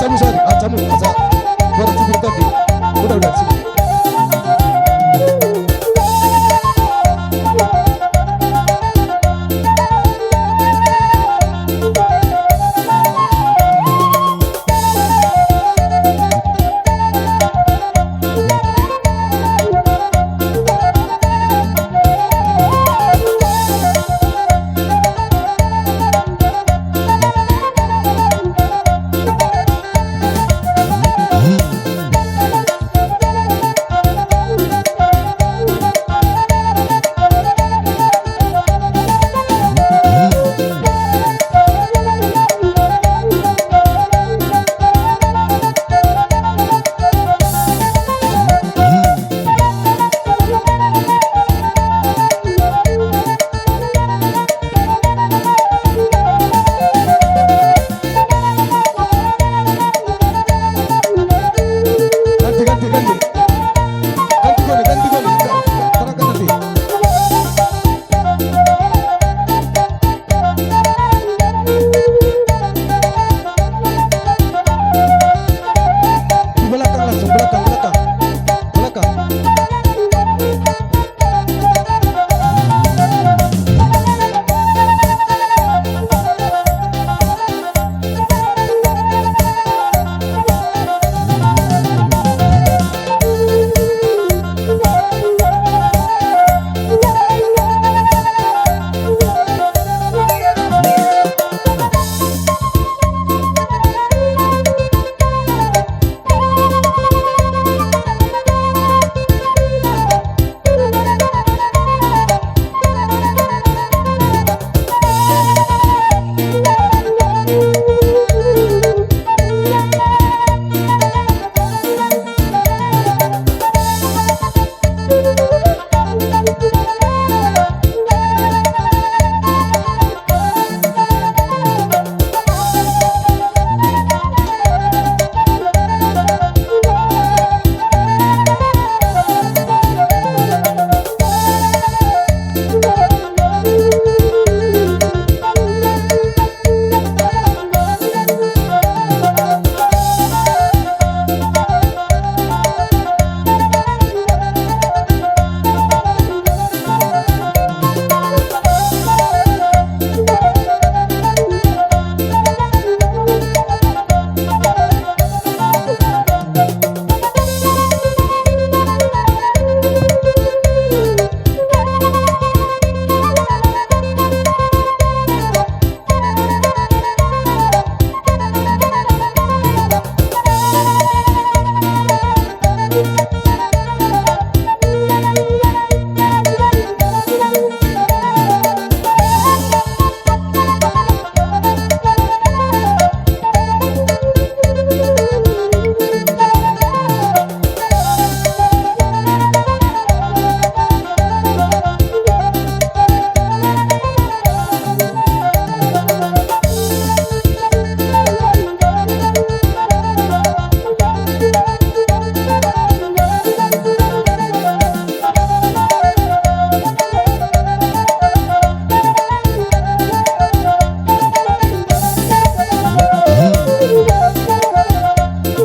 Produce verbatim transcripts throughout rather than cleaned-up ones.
Camu sari, ah, camu, asa. Baru cukur tadi. Udah, udah, sini. Ganti, ganti, ganti. Ganti goni, ganti goni. Terangkan nanti. Di belakang langsung, belakang, belakang. Belakang.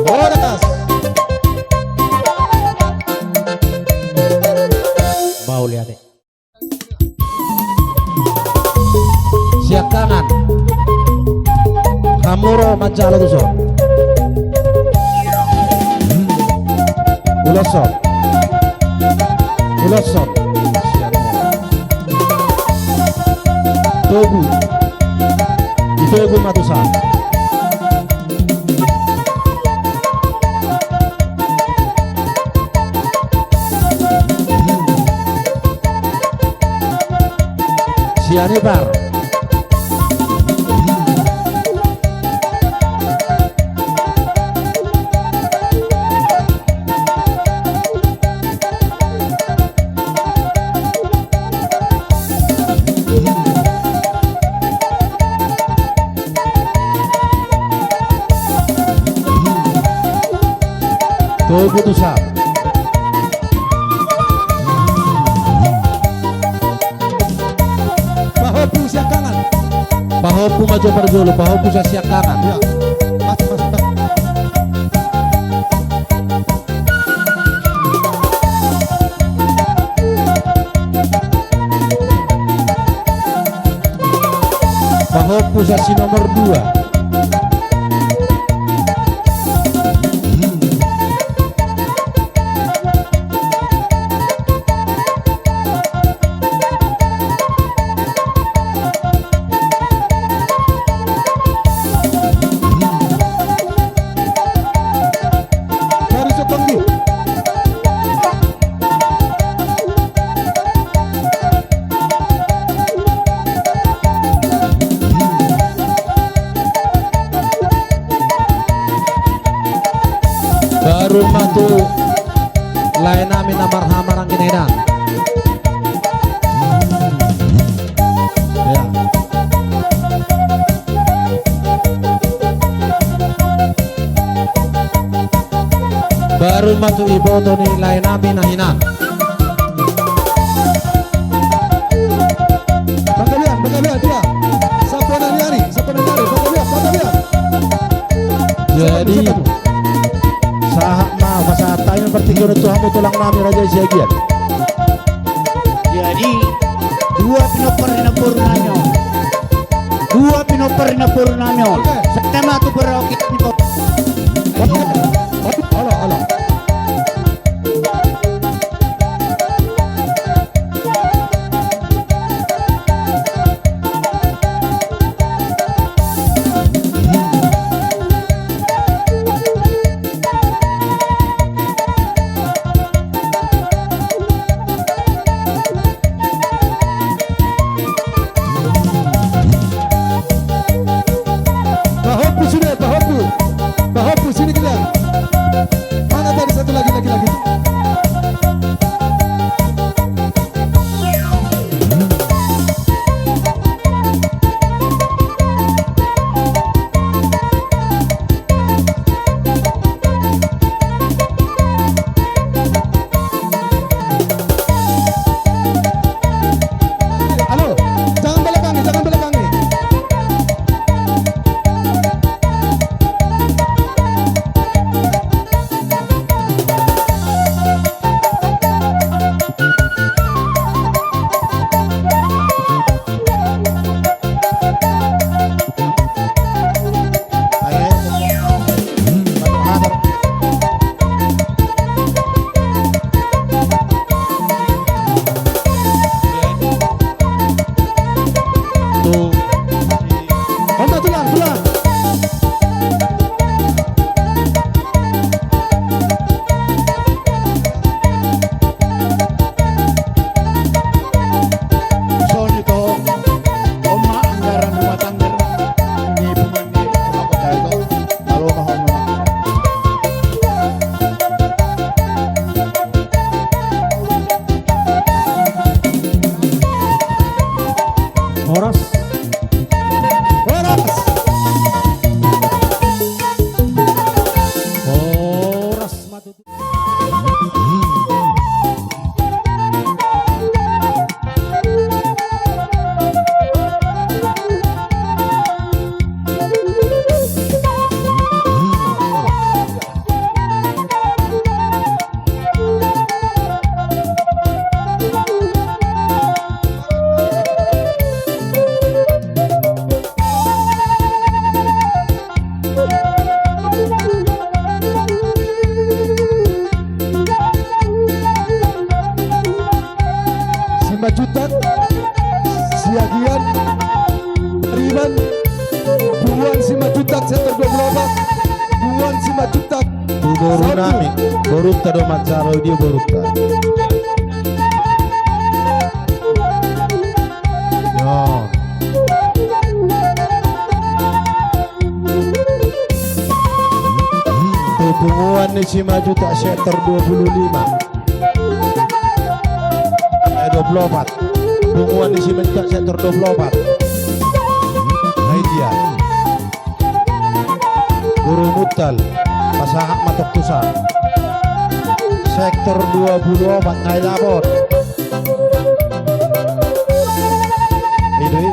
Horas. Mauliate. Siangkangan. Hamu ro manjalo tuson. Ulos on. Ulos on. Togu. Ditogu ma tuson. Sian Ipar. Togu tuson. Pahompu siangkangan. Pahompu ma jo parjolo, pahompu sa siangkangan. Iya. Pas, pas, pas. Posisi nomor dua. Baru so panggi. Baru ma tu lae nami na marhamaranggi na hinan. Ya. Baru ma tu iboto ni lae nami na hinan. Panggabean, panggabean, dia. Saponan ni ari, saponan ni ari, panggabean, panggabean. Jadi, sahat ma pasahat hami partingkian tu hamu tulang nami Raja Siagian. Jadi, dua pinompar ni namboru nami on. Dua pinompar ni namboru nami on. Oke. Sahat ma tu parroki ni ko. Oke. Olo, olo. Pahompu sude, pahompu. Pahompu, sini kita. Mana tadi satu lagi, lagi, lagi? Halo, jangan belakangi, jangan belakangi. Tulang, tulang. Songon i do, on ma anggaran rumah tangga ni punguan ni Purba Dua i do. Halo, halo. Horas. Horas. Horas ma tutu. Simanjuntak, Siagian, Riban, punguan Simanjuntak sektor dua puluh opat, punguan Simanjuntak. Tu boru nami, borunta do manjalo dia borunta. Yo. Tu punguan ni Simanjuntak sektor dua puluh lima. Eh, dua puluh opat. Punguan ni Simanjuntak sektor dua puluh opat. Nah, dia. Guru Mutal, pasahat ma tong tusan. Sektor dua puluh opat, nai dapot. I do i.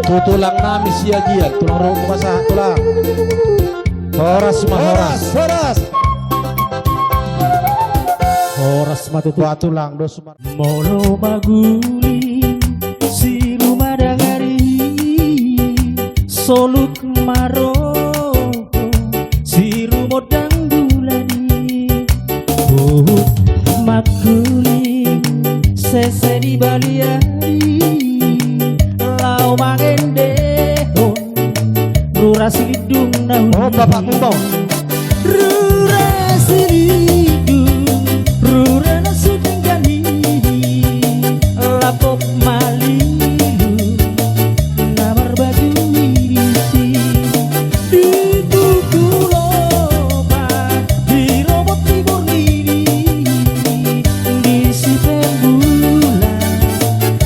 Tu tulang nami Siagian, tulang rohangku pasahat tulang. Horas ma horas. Horas, horas. Horas ma tutu. Ba tulang dos. Molo maguling si ruma dagari, Soluk maroho sirumondang gulani. Huhut mangkuling sese di balian i, laho mangendehon rura silindung na uli. Oh, bapakmu, Bang. Rura silindung, rura na so denggan i, lambok malilu na marbaju irisi. Di tutu loba, di robot di borngin i, di sipen bulan,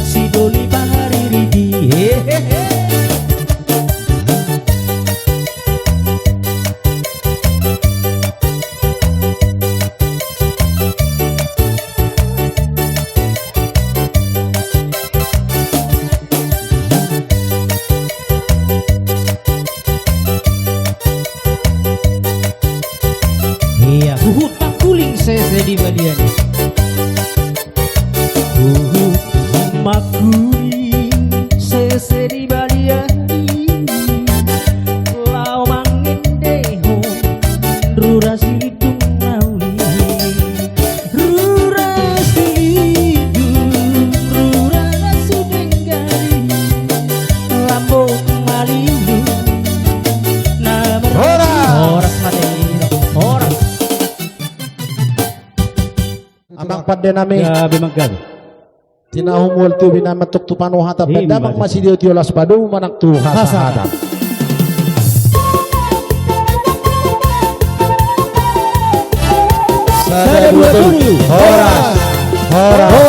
sidoli pangaririt i. Hehehe. Ia, huhut mangkuling sese di balian i. Huhut mangkuling sese di balian i, laho mangendehon rura silindung na uli. Rura silindung, rura na so denggan i, lambok malilu na marbaju. Horas. Horas ma te. Horas. Amang pande nami. Gabe manggabe. Tinahu mual tu bina matuk tu panohatan. Ima, pande amang ma sitio-tio, las padomu manang tu hasahatan. Hasahatan. Sada, dua, tolu. Horas. Horas.